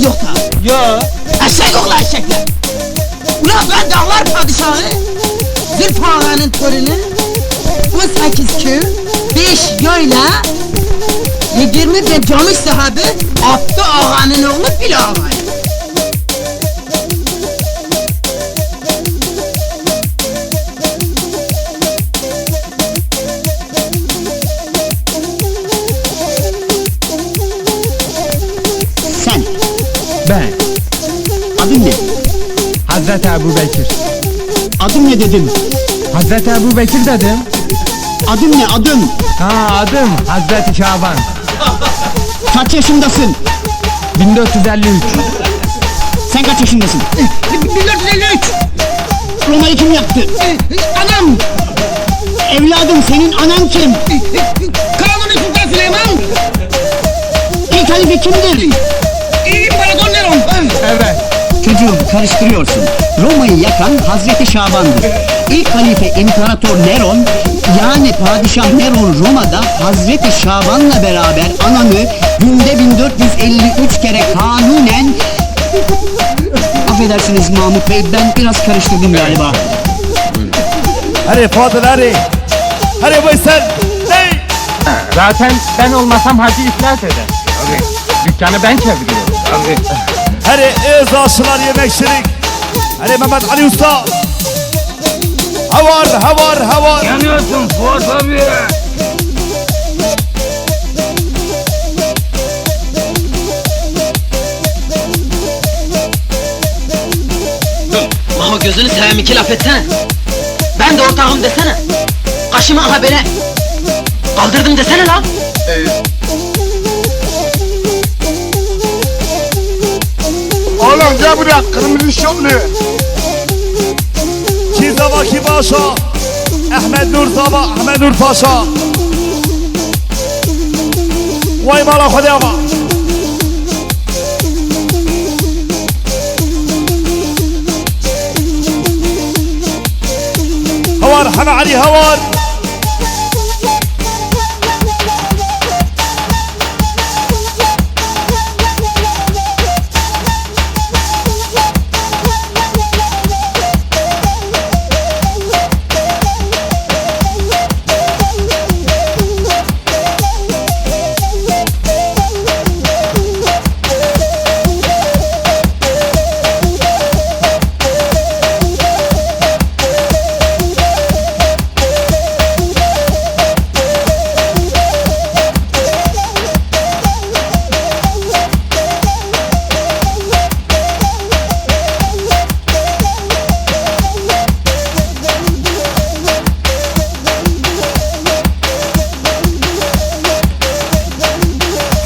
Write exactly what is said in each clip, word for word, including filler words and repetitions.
Yok da. Ya. Eşek oğlu eşekler. Ulan ben dağlar padişahı, Zülfü Ağa'nın torunu, on sekiz köy, beş yayla, yirmi bin camış sahibi, Abdü Ağa'nın oğlu Fil Ağa'yım. Sen. Ben. Adın ne? Hazreti Ebu Bekir. Adın ne dedim? Hazreti Ebu Bekir dedim. Adın ne, adın? Ha, adım Hazreti Şaban. Kaç yaşındasın? Bin dört yüz elli üç. Sen kaç yaşındasın? Bin dört yüz elli üç. Roma'yı kim yaktı? Anam. Evladım, senin anan kim? Kanuni Sultan Süleyman. İlk halife kimdir? İmparator Neron. Evet. Çocuğum, karıştırıyorsun. Roma'yı yakan Hazreti Şaban'dır. İlk halife İmparator Neron, yani Padişah Neron Roma'da Hazreti Şaban'la beraber ananı günde bin dört yüz elli üç kere kanunen, affedersiniz Mahmut Bey, ben biraz karıştırdım galiba. Herê Fadil, herê. Herê Veysel. Hey! Zaten ben olmasam hacı iflas eder. Tabii. Dükkanı ben çeviriyorum. Tabii. Herê Êza Şilar Yemekçilik. Herê Mehmet Ali Usta. Hawar, hawar, hawar. Yanıyorsun Fuat abi. Maho, gözünü seveyim, iki laf etsene. Ben de ortağım desene. Kaşımı aha böyle kaldırdım desene lan. Oğlum gel buraya, kırmızı şortlu. Kî zava kî baş a? Ehmed Nur zava, Ehmed Nur Paşa. Way mala Xwedê ava. Hawar, Heme Elî Hawar.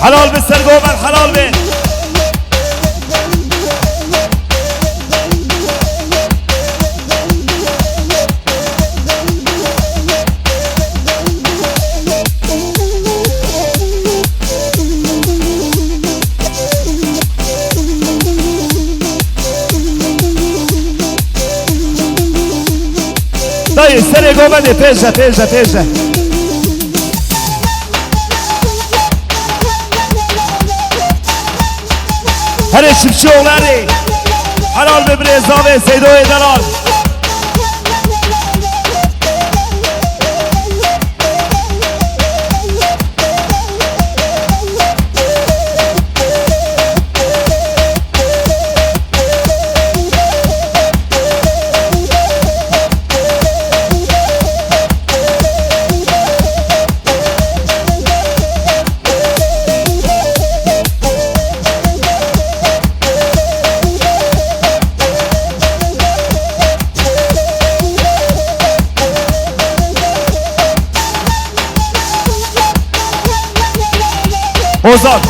Helal be Sergo, ben helal be. Dayı, serê govendê pêş de, pêş de, pêş de. Herê çiftçi oğlu herê. Helal be birê zavê Seydoyê delal. Ozan.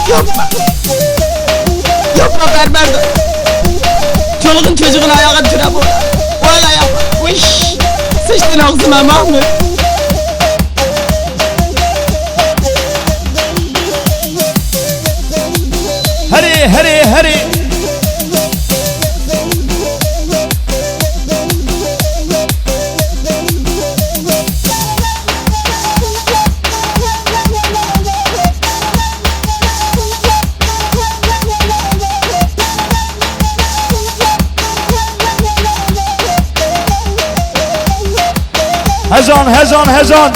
Yapma. Yapma Berberdo. Çoluğun çocuğun ayağı türe bu. Valla yapma. Uş. Sıçtın ağzıma Mahmut. Herê, herê, herê. Hejan, hejan, hejan.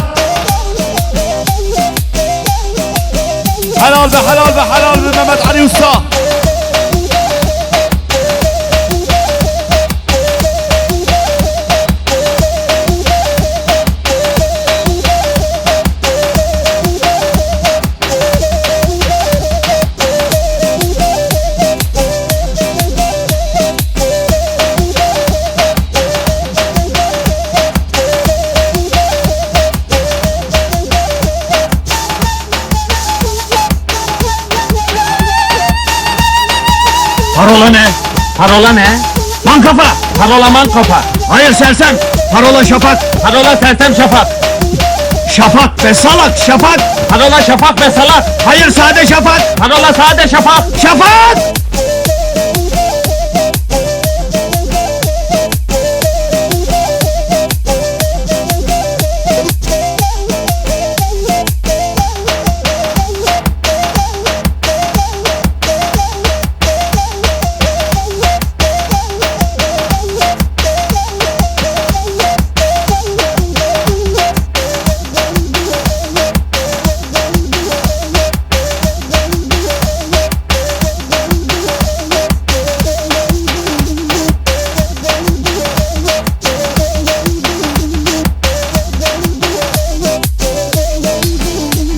Helal be, helal be, helal be Mehmet Ali Usta. Parola ne? Parola ne? Man kafa. Parola man kafa. Hayır sersem. Parola şafak. Parola sersem şafak. Şafak be salak şafak. Parola şafak be salak. Hayır sade şafak. Parola sade şafak. Şafak.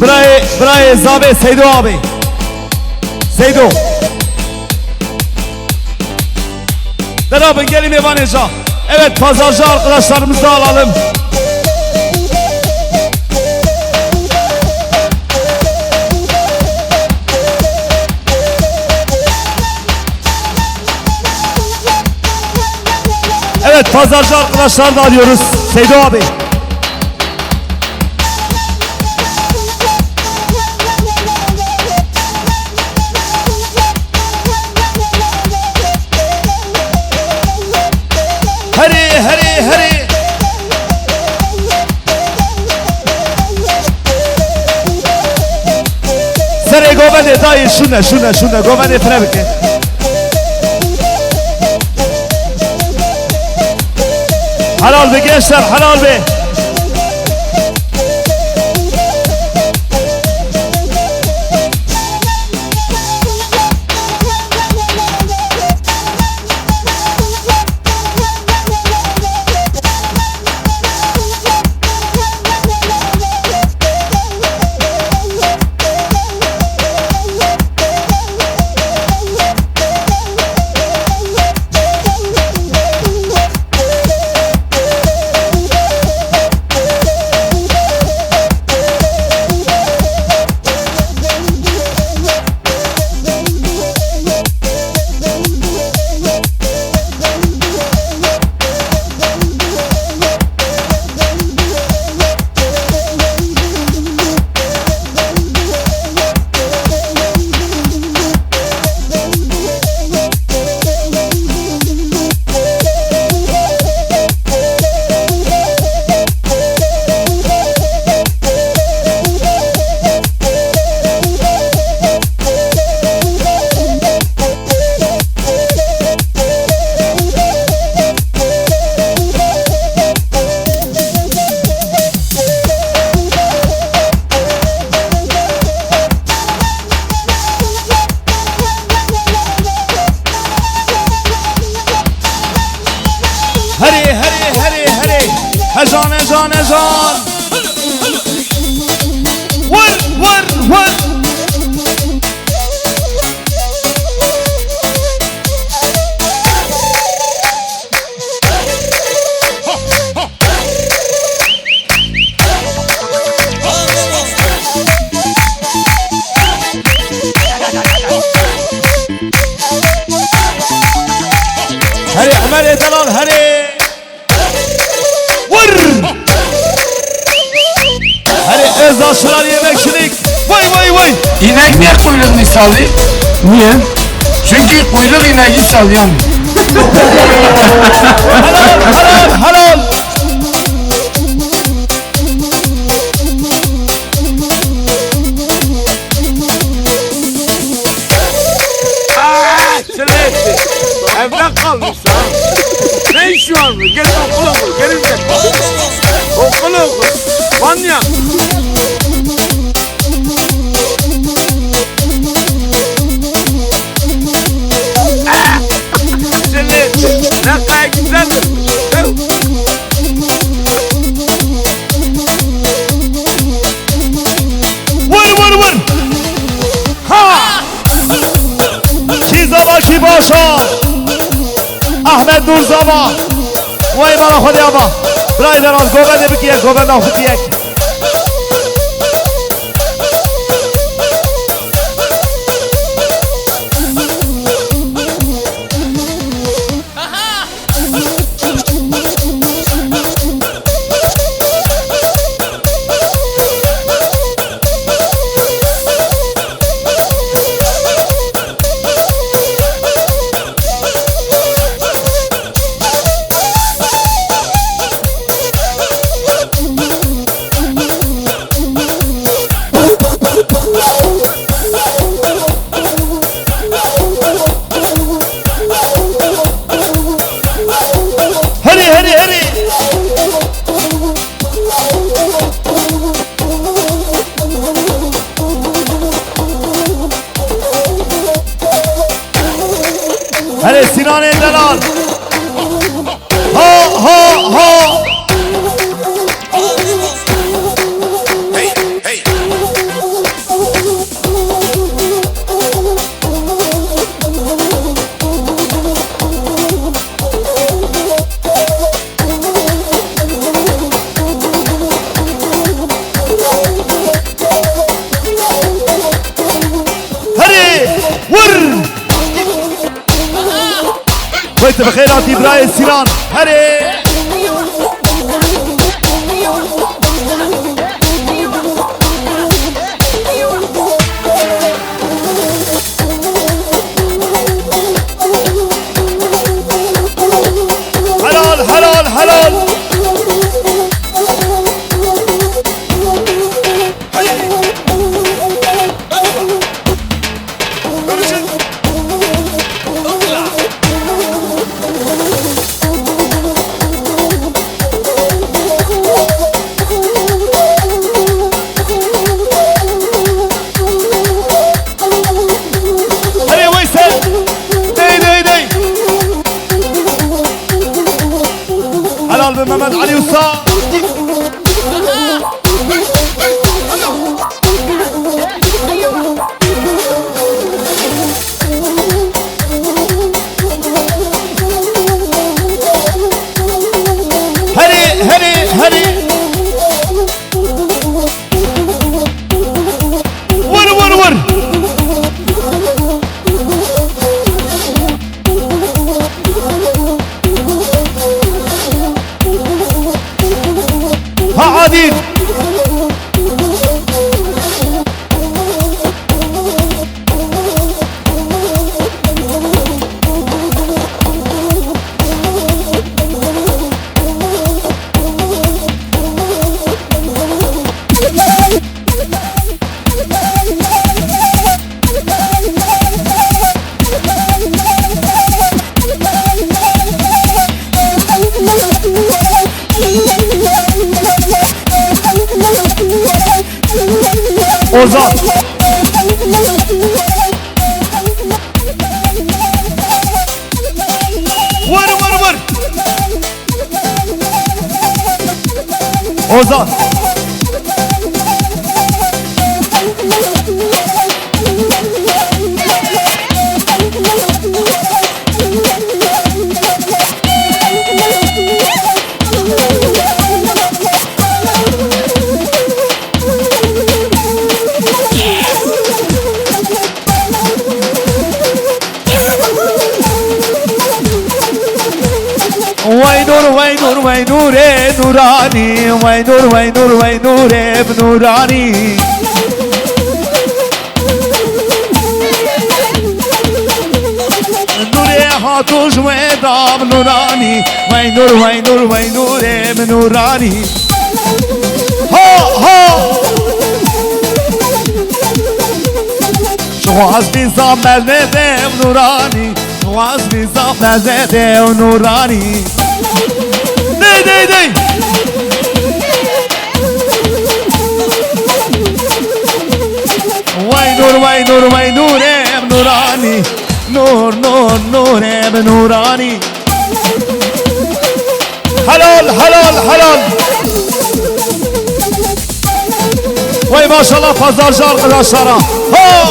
Birayê, birayê Zavê Seydo abi. Seydo. Dera bin gelî mêvanê ca. Evet, pazarcı arkadaşlarımızı da alalım. Evet, pazarcı arkadaşlar da alıyoruz. Seydo abi. Herê, herê, herê. Serê govendê dayê şûne, şûne, şûne. Govendê fire bike. Helal be gençler, helal be. Herê, herê, herê, herê. Hejan, hejan, hejan. Vur, vur, vur. Herê Emerê delal herê. Vur! Herê ez aşirar yemek şinik. Vay, vay, vay! İnek niye kuyruk misali? Niye? Çünkü kuyruk ineği salyan. Helal, helal, helal! Aa, çile etti. Evde kalmış lan. Ne işi var mı? Gel okula mı? Gelin de. Oxul oxul. Vanya. Şilê. Ne kay güzel. Vur, vur, vur. Ha! Kî zava kî başa. Ahmet Nur zava. Vay mala xwe de ava. Birayê deraz govendê bikî yek, govenda xwe bikî yek. Herê, herê, herê. Herê Sînanê delal. Ha, ha, ha. Herê, wir! Wê tu bi xêr hatî birayê Sînan. Herê! Helal, helal, helal. Herê Weysel. Dey, dey, dey. Helal be Mehmet Ali Usta. Herê, herê, herê. Vur, vur, vur. Ha Adil. Ozan. Vur, vur, vur. Ozan. Wey nur, wey nur, wey nurê nuranî, wey nur, wey nur, wey nurê bi nuranî. Nurê hato ji wê da bi nuranî, wey nur, wey nur, wey nurê bi nuranî. Ha, ha! Şixwaz bî zaf mezne dev nuranî, şixwaz bî zaf mezne dev nuranî. Dey, dey, dey! Nur wey nur wey nurê bi nuranî. Nur nur nurê bi nuranî. Helal, helal, helal. Wey maşallah pazarcı arkadaşlara. Ha!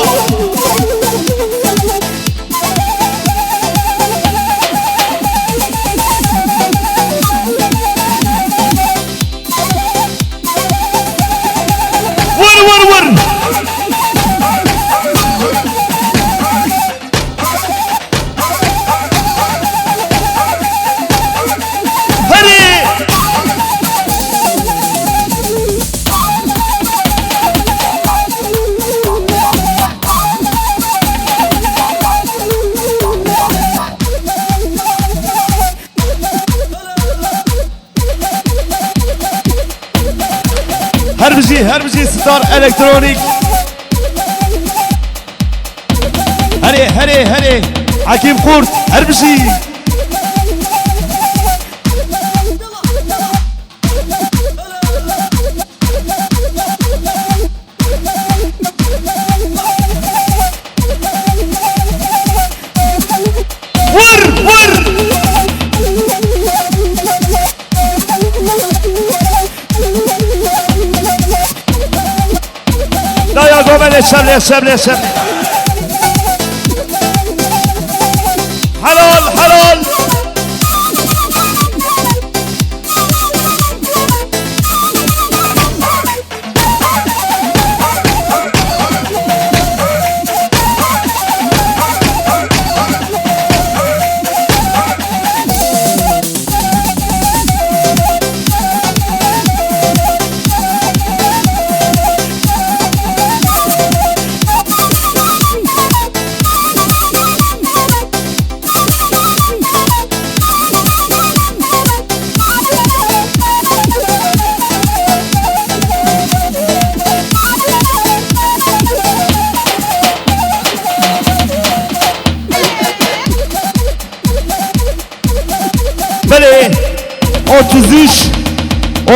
Vur, vur, vur. Herê! Her bijî, her bijî Star Elektronik. Herê, herê, herê. Hakim Kurt, her bijî. Vur, vur! Daya gomene şevle, şevle, şevle. Helal, helal. Belê. Otuz üç,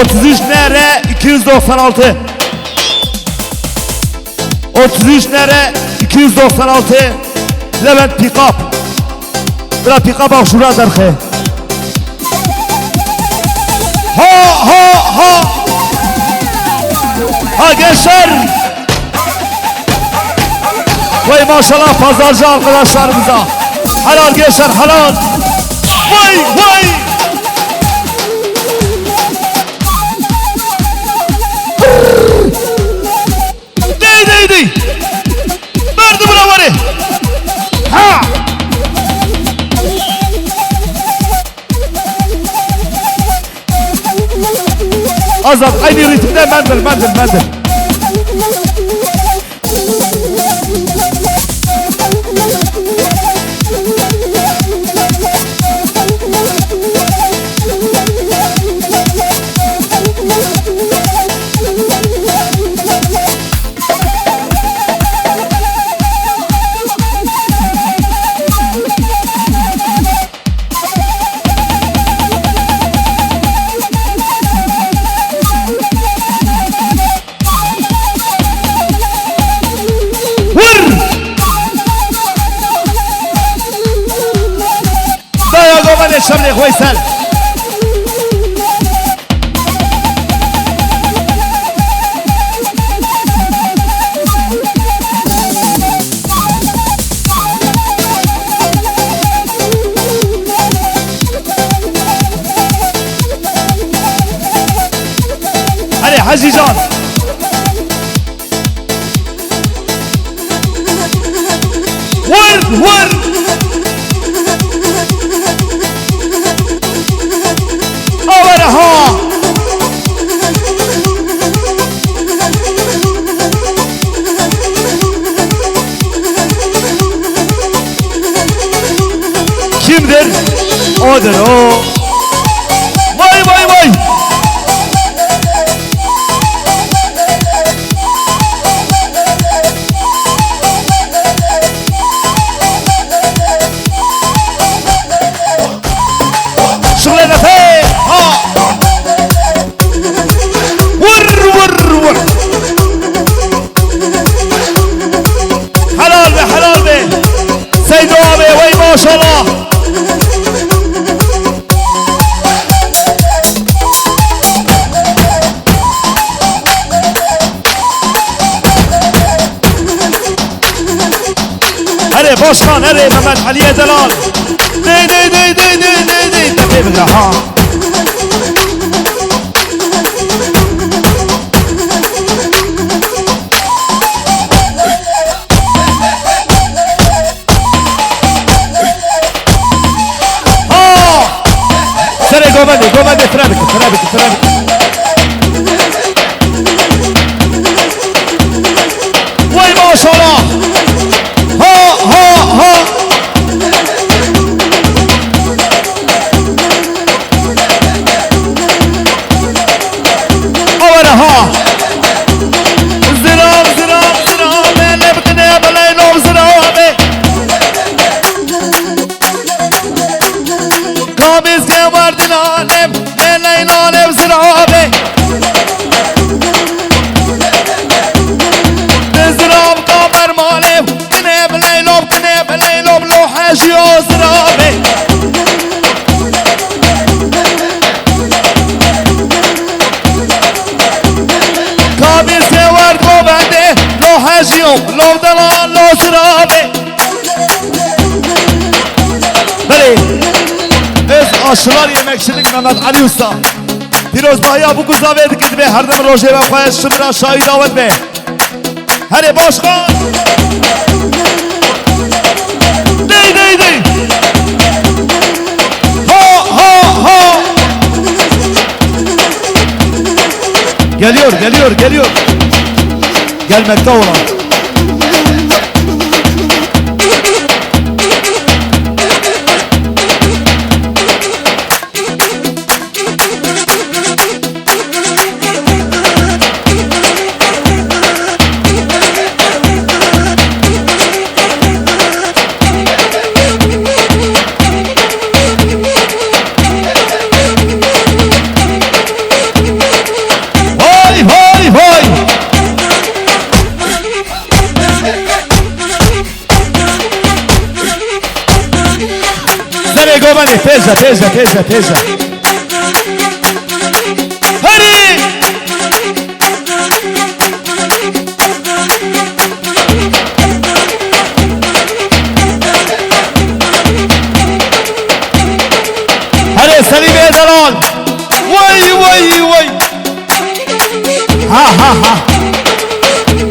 otuz üç N R iki yüz doksan altı. Otuz üç N R iki yüz doksan altı. Levent Pickup. Bira Pickup axşura derxe. Ha, ha, ha. Ha gençler. Vay maşallah pazarcı arkadaşlarımıza. Helal gençler, helal. Vay, vay. Dey, dey, dey. Berdi bira were. Ha. Azad, aynı ritmde mendil, mendil, mendil. Vur! Daya gomene şevlê xwe sel. Hadi Hacı Can. Vur, vur. Awara ha. Kimdir? Odur o. Vay, vay, vay. Şuxle nefê! Ha! Vur, vur, vur! Başkan, erê Mehmet Aliye Delal. Dey, dey, dey. Tepê bigre, ha. Ha! Serê govendê, govendê fire bike, fire bike, fire bike. Wey maşallah! Ha, ha, ha! Awere ha! Ziram, ziram, ziram, ne bikine, belay nom ziram, e. Kabîz ke werdin alem, ne leyn alem zirabe. Ne zirab ka bermalem, kine bi leylom, kine bi leylom, lo hejiyo zirabe. Kabîz ke werd govende, lo hejiyo, lo delal, lo zirabe. Belê. Ez aşılar yemekçilik Mehmet Ali Usta. Pîrozbahiya bu guza vê dikit ve her dem rojê ve xwe şimra şahî dawet be. Herê başkan. Dey, dey, dey. Ha, ha, ha. Geliyor, geliyor, geliyor. Gelmekte olan. Vay, vay, vay! Serê govendê, têze, têze, têze, têze. Herî! Herê Selîmê Delal. Wey, wey, wey. Ha, ha, ha.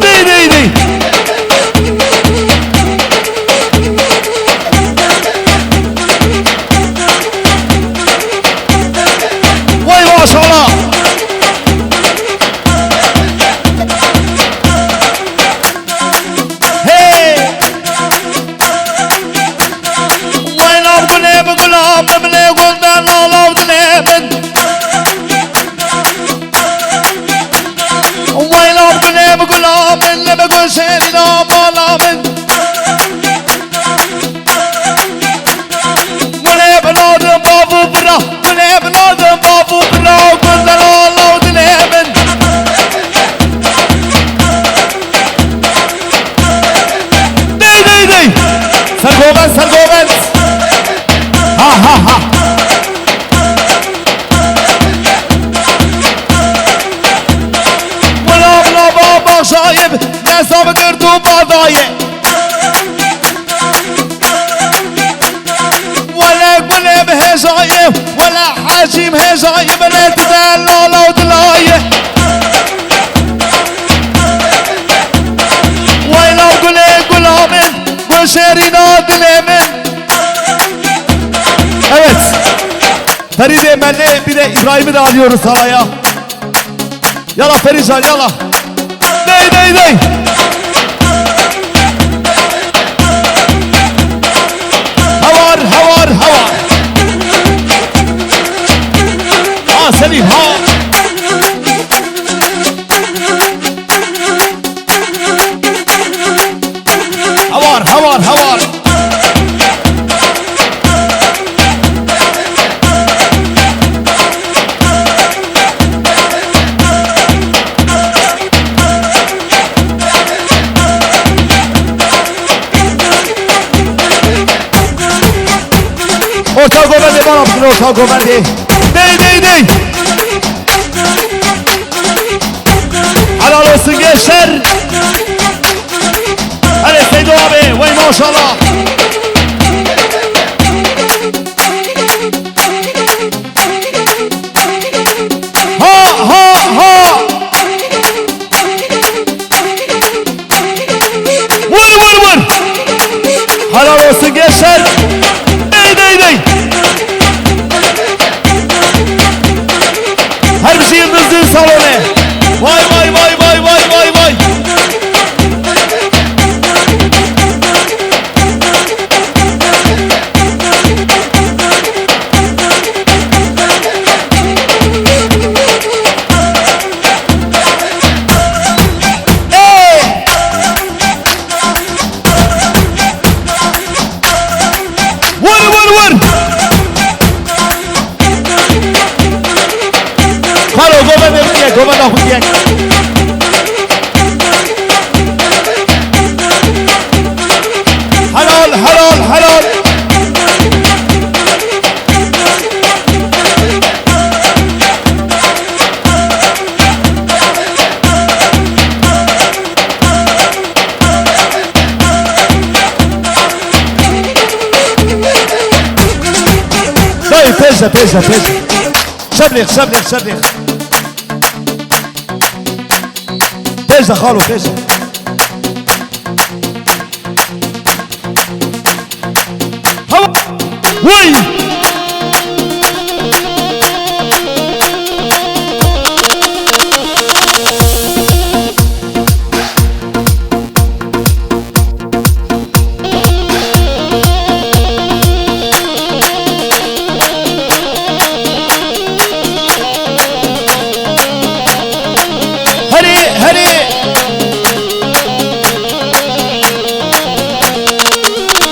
Dey, dey, dey. Wey maşallah. Hey. Wey lav gulê min, gula min, min ê gul de lalav dilê min. Wey lav gulê min, gula min, li min gul şêrîna mala min. Gulê min nadim bav û bira, gulê min nadim bav û bira, gul de lalav dilê min. Dey, dey, dey. Sergovend, sergovend. Ha, ha, ha. Wela, wela, ba, ba, şayib, desta bi gird û badaye. Wele gulê bi hêjayê, wele hecî bi hêjayê, bile tu de lala û dilayê. Wayla gulê gula min, gul şêrîna dilê min. Evet. Feride Melle, bir de İbrahim'i de alıyoruz havaya. Yala Ferican, yala. Dey, dey, dey. Havar, havar, havar. Ha, Selim, ha. Havar, havar, havar. Orta govendê bana bikin, orta govendê. Dey, dey, dey. Helal olsun gençler. Hadi Seydo abi, vay Maşallah. Ha, ha, ha. Vur, vur, vur. Helal olsun gençler. Dey, dey, dey. Her bir şey yıldızlı salonu. Vay, vay, vay. Vur, vur, vur! Xalo, govendê min ye, govenda xwe ye. Helal, helal, helal. Dayı, pêş de, pêş de, pêş de. Şeblêx, şeblêx, şeblêx. Pêş de xalo, pêş de. Hewa! Wey! Herê, herê.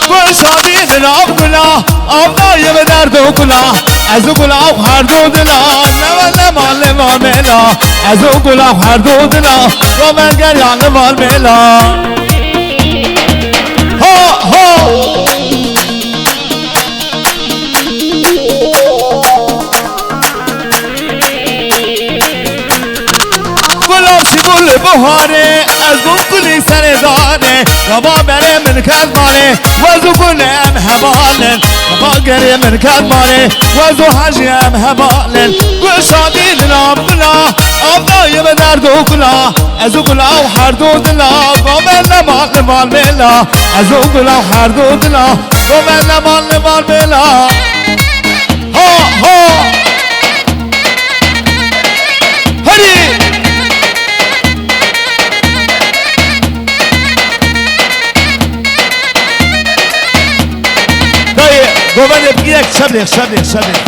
Gul şadî di nav gula, av dayê bi derd û kula. Ez û gula xwe her du dila, ne me, ne mal, ne mal mêla. Ez û gula xwe her du dila, go me geriya ne mal mêla. Ha, ha. Gula ji gul biharê, ez bûm gulî serê darê. Gava berê min ket malê, wez û gul em hevalin. Gava gerê min ket malê, wez û hejî em hevalin. Gul şadî di nav gula, av dayê bi derd û kula. Ez û gula û her du dila, go me ne mal, ne mal mêla. Ez û gula û her du dila, go me ne mal, ne mal mêla. Ha, ha. Herî. Dayê, govendê bigirek, şeblêx, şeblêx, şeblêx.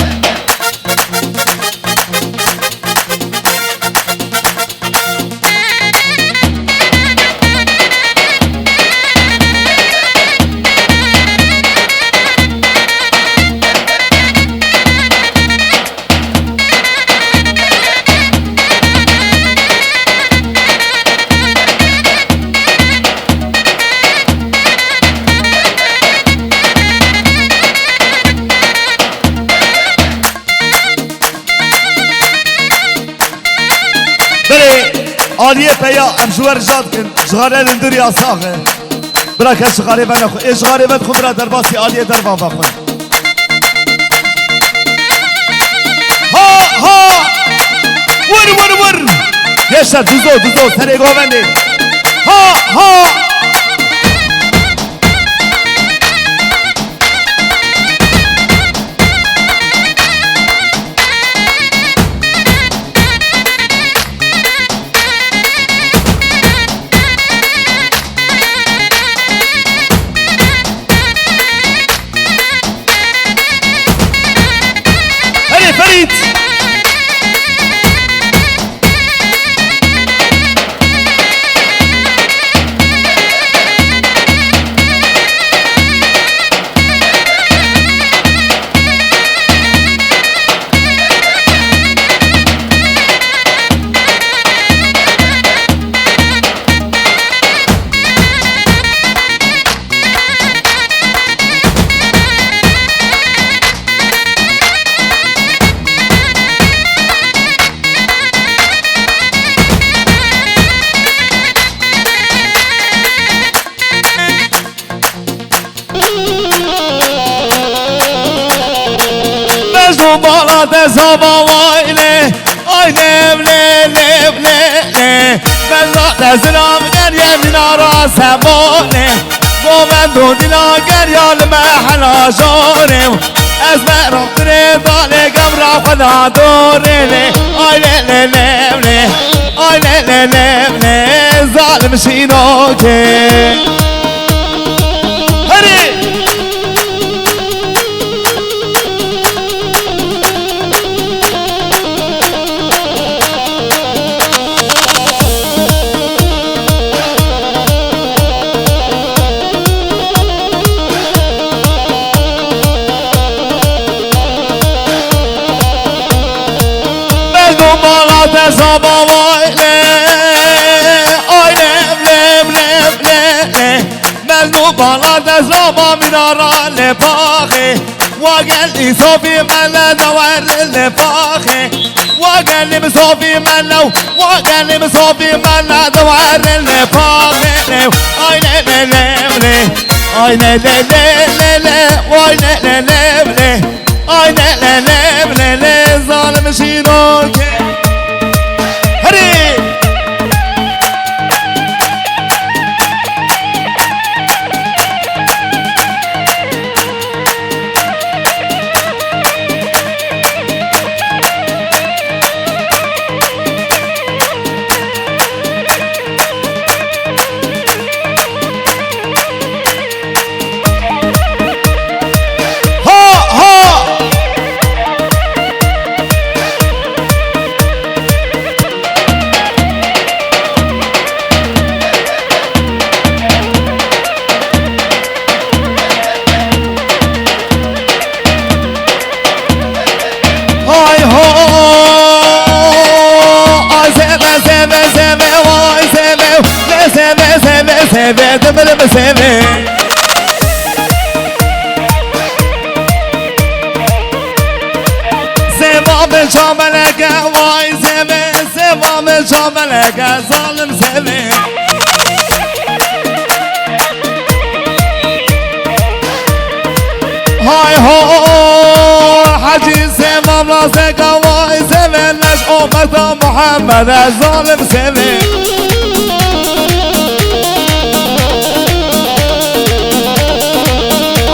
Belê, aliyê peya em ji we rica dikin, cixare li dûr ya sax e. Bira kes cixarê vene xwe, ê cixarê ven xwe bira derbasî aliyê dervan vexwe. Ha, ha! Wir, wir, wir! Gençler, düz ol, düz ol, serê govendê. Ha, ha! Herê Ferît! Te saba wayne, ay lev le, lev le, le. Ben zaten selam gel yemina ra sebane. Govendo dila gel ya li mehela jarim. Ez me roktirê dalê gevra xwe da dorê le. Ay le, le, lev le, ay le, le, lev le. Zalim şînokê. Herî! Mezlûm bala te saba wayne. Ay lev, lev, lev, lev, lev. Mezlûm bala te saba minara le paxê. Wa gelî sofî me le dewer le paxê. Wa gelî mi sofî me le, wa gelî mi sofî me le dewer le paxê. Ay le le le le. Ay le le le le le. Ay le le le le. Ay le le le le le. Zalim şîrokê. Herî. Ha, ha! Hay ho! Ay seve, seve, seve, vay seve, ne seve, seve, seve, dıbırım seve. Seva me çameleke, vay seve, seva me çameleke, zalim seve. Hay ho, Hecî Sêvan Lazeka, vay Sêvan, leş ometa Muhammede, zalim Sêvan.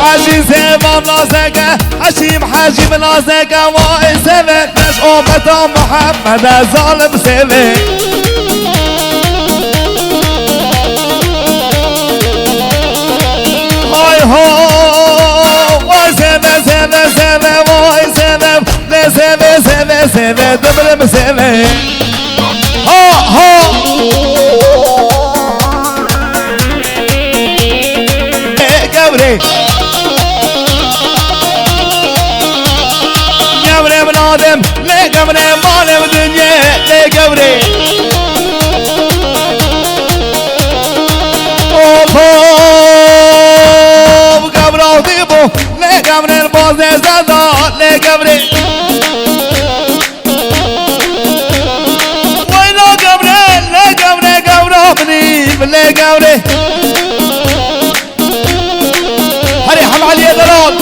Hecî Sêvan Lazeka, Heşîm Hecî Lazeka, vay Sêvan, leş ometa Muhammede, zalim Sêvan. Hay ho, vay seve, seve, seve, vay seve, ne seve, seve, seve, dıbırım seve. Ha, ha. E, gevre. Gevre bin Adem. Lê gevre malê bi dinyê lê gevre. Hop hop gevra dî bo lê gevre bazê zeda lê gevre. Wayna gevre lê gevre gevra binî lê gevre. Herê Hemaliye Delal.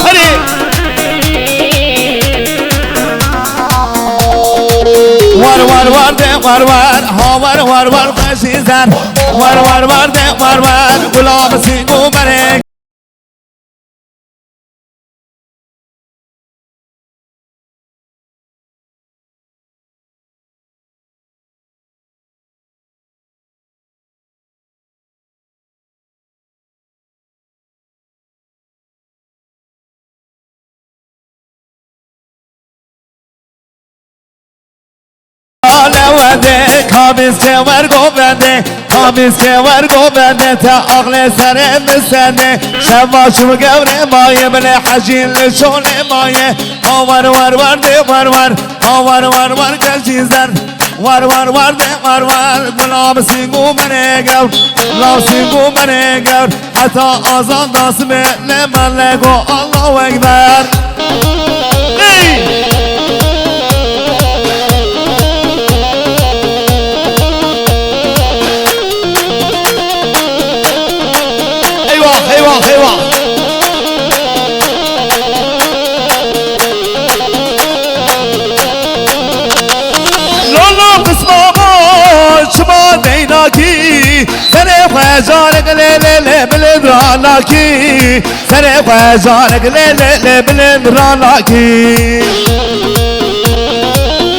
Herê. War war war de war war, ha war war war xweşî zer. War war war de war war, gula bi sîng û berê. Lewendê, kamîz ke wer govendê, kamîz ke wer govendê, te axlê serê min sendê, şeva çû gewrê mayê, bilê hecî li şolê mayê, ha wer wer wer dê wer wer, ha wer wer wer gel cîzer. War, war, war de, war, war, gulam sîngû menê gewr, gulam sîngû menê gewr, heta azan da sibê lê me lê go Allahu Ekber. Hey! Eyvah, eyvah, eyvah. Lolo pismamo çima deynakî, serê xwe carek lê lê lê bilind ranakî, serê xwe carek lê lê lê bilind ranakî.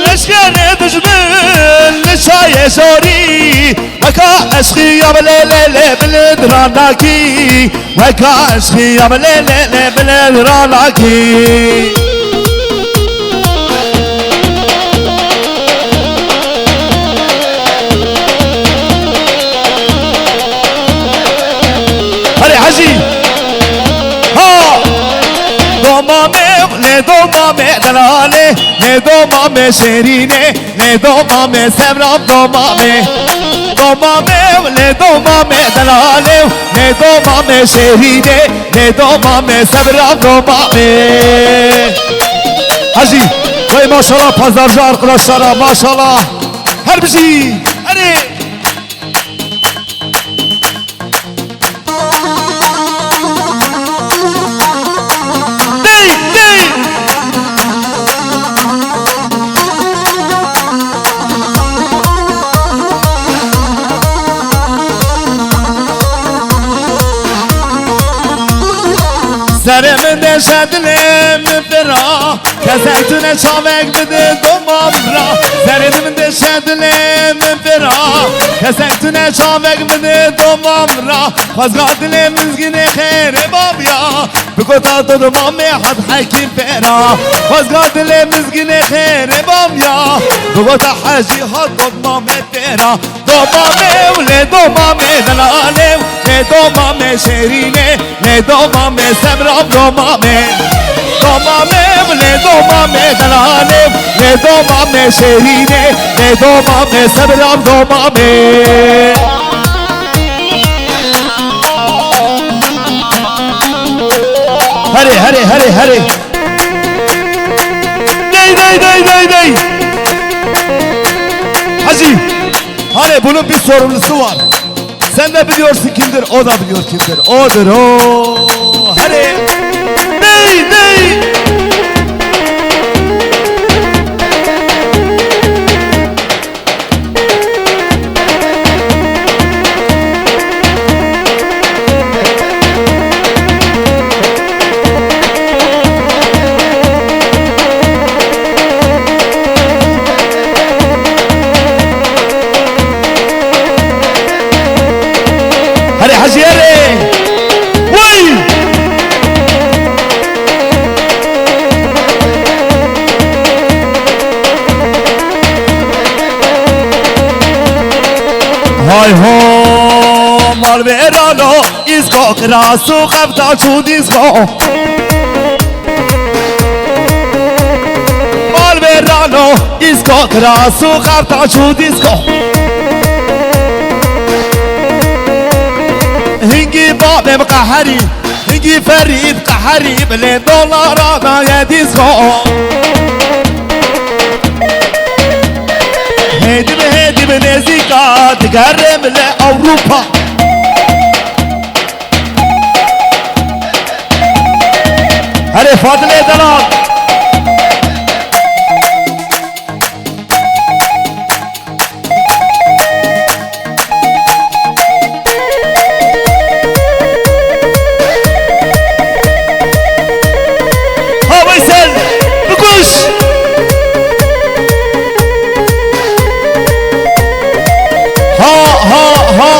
Leşkerê dijmin li çayê jorî, weka eşqî ya bi lê lê lê bilind ranakî. Weka eşqî ya bi lê lê lê bilind ranakî. Herê Hecî. Ha! Doma me, lê doma me delalê, lê doma me şêrînê. Lê doma me sebra doma me. Doma me, lê doma me delalê, lê doma me şêrînê, lê doma me sebra doma me. Hacı, vay maşallah pazarcı arkadaşlara, maşallah. Her bir şey. Hadi. Dey, dey. Serê min deşe dilê min fira. Kesek tune çavek bide doma min ra. Serê min deşe dilê min fira. Kesek tune çavek bide doma min ra. Xwezga dilê min zgînê xêrê bab ya. Bigota dodoma me hat hekîm pêra. Xwezga dilê min zgînê xêrê bab ya. Bigota hecî hat dodoma me têra. Doma me û lê doma me delalê û lê doma me şêrînê. Lê doma me sebra doma me. Doma me, lê doma me delalê, lê doma me şêrînê, lê doma me sebra doma me. Herê, herê, herê, herê. Dey, dey, dey, dey, dey. Hacı, hani bunun bir sorumlusu var. Sen de biliyorsun kimdir, o da biliyor kimdir. Odur o. Hadi. Dey, dey. Herê Hecî herê. Wey! Hay ho, malvêrano, îsko kiras û xefta çû dîsko. Malvêrano, îsko kiras û xefta çû dîsko. Hingî babê bi qeherî, hingî ferî bi qeherî, bilê dolara daye dîsko. Hêdî bi hêdî bi nêzîka, digerim li Ewropa. Herê Fadilê delal. Ha Veysel, bikuş. Ha, ha, ha.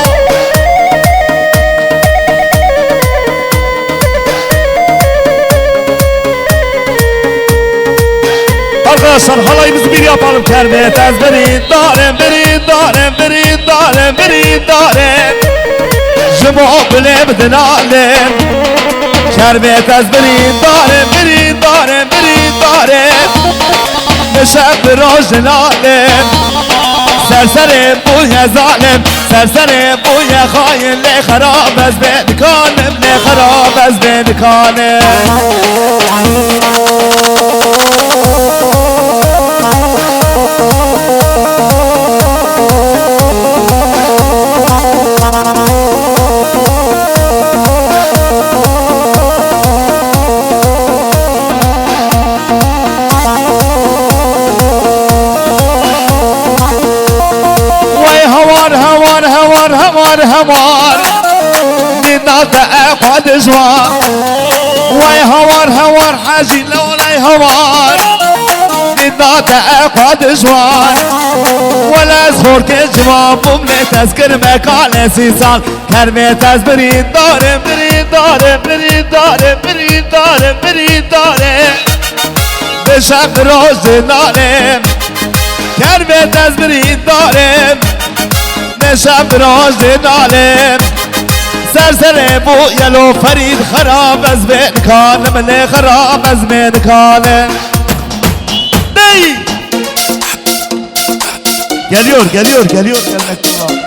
Arkadaşlar, halayımızı bir yapalım. Kermet ez birîndarem, birîndarem, birîndarem, birîndarem. Ji bo bilê min dinalim. Kermet ez birîndarem, birîndarem, birîndarem. Şev roj nalim. Serserê bûye zalim. Serserê bûye xayin. Lê xerab ez bê dikanim. Lê xerab ez bê dikanim. Wey hawar, hawar, hawar, hawar, hawar. Nîna te e xwe dijwar. Wey hawar, hawar, hecî lewley hawar. Nîna te e xwe dijwar. Wele ez xorkê ciwan bûm lê tez kirime kalê sî sal. Kermê tez birîndarê, birîndarê, birîndarê, birîndarê, birîndarê. Bi şev roj dê nalê. Kermê tez birîndarê. Bi şev roj dê nalê. Serserê bû yelo Ferîd xerab ez bê nikanim lê xerab ez bê nikanim. Dey! Geliyor, geliyor, geliyor, gelmekte var.